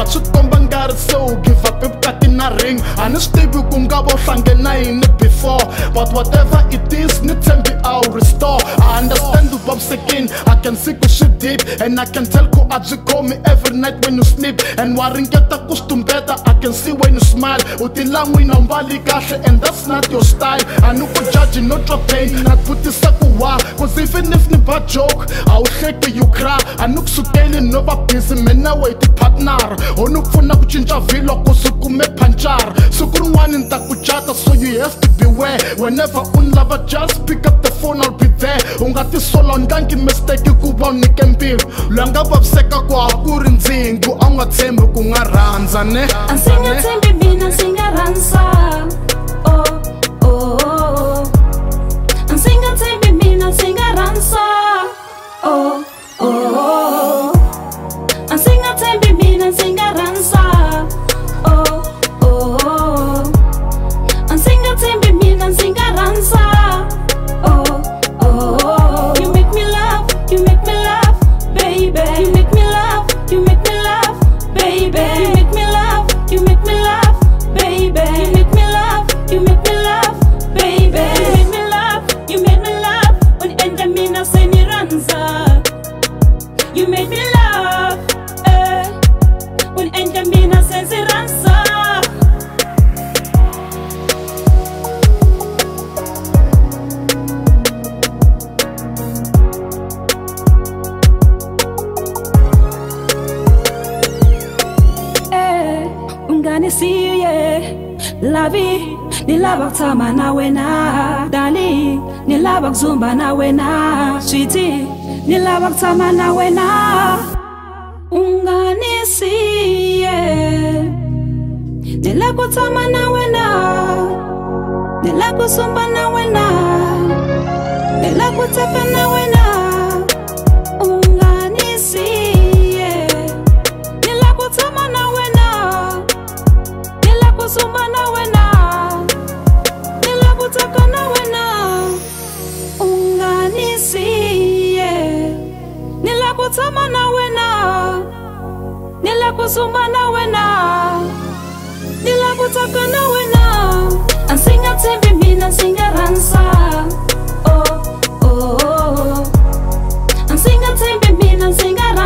But swi komba nga ri se u give up evukati na ring. A ni swi tivi ku nga va u hlange na yini before, but whatever it is, ni tshembi I'll restore. I understand u vavisekini, I can see ku swi deep, and I can tell ku a byi khomi every night when you sleep. And wa ringeta ku swi tumbeta, I can see when you smile. U ti lan'wini a wu mbali kahle, and that's not your style. A ni ku judge no twa pain, na ku vutisa ku why. Cause even if ni ba joke, a wu hleki you cry. A ni ku sukeli no va busy, mina we ti partner. O ni pfuna ku cinca vhilwa ku swi kume panchara. Siku rin'wani ni ta ku cata, so you have to beware. Whenever u ni lava, just pick up the phone, I'll be there. U nga ti sola, u ndlangi mistake ku va u nyike mbilu. Loyi a nga vaviseka ku a ku ri ndzingu, a wu nga tshembi ku nga rhandza ne. A ndzi nga tshembi mina, ndzi nga rhandza. Oh, oh, oh. A ndzi nga tshembi mina, ndzi nga rhandza. Oh, oh, oh. A ndzi nga tshembi mina, ndzi nga rhandza. Oh, oh, oh. A ndzi nga tshembi mina, ndzi nga rhandza. Oh, oh, oh. You make me laugh, you make me laugh, baby. You make me laugh, you make me laugh, baby. You make me laugh, you make me laugh, baby. You make me laugh, you make me laugh, baby. You make me laugh, you make me laugh. Uniendla mina se ni rhandza. You make me laugh, eh. Uniendla mina se ndzi rhandza. Unganisiye lavi, ni lava ku tshama na wena. Dali, ni lava ku zumba na wena. Sweetie, ni lava ku tshama na wena. Unganisiye, ni lava ku tshama na wena. Ni lava ku zumba na wena. Ni lava ku tsaka na wena. Unganisiye, ni lava ku tshama na wena. Zumba na wena, ni lava ku tsaka na wena. Unganisiye, ni lava ku tshama na wena. Ni lava ku zumba na wena, ni lava ku tsaka na wena. A ndzi nga tshembi mina, ndzi nga rhandza. Oh, oh, oh. A ndzi nga tshembi mina, ndzi nga rhandza.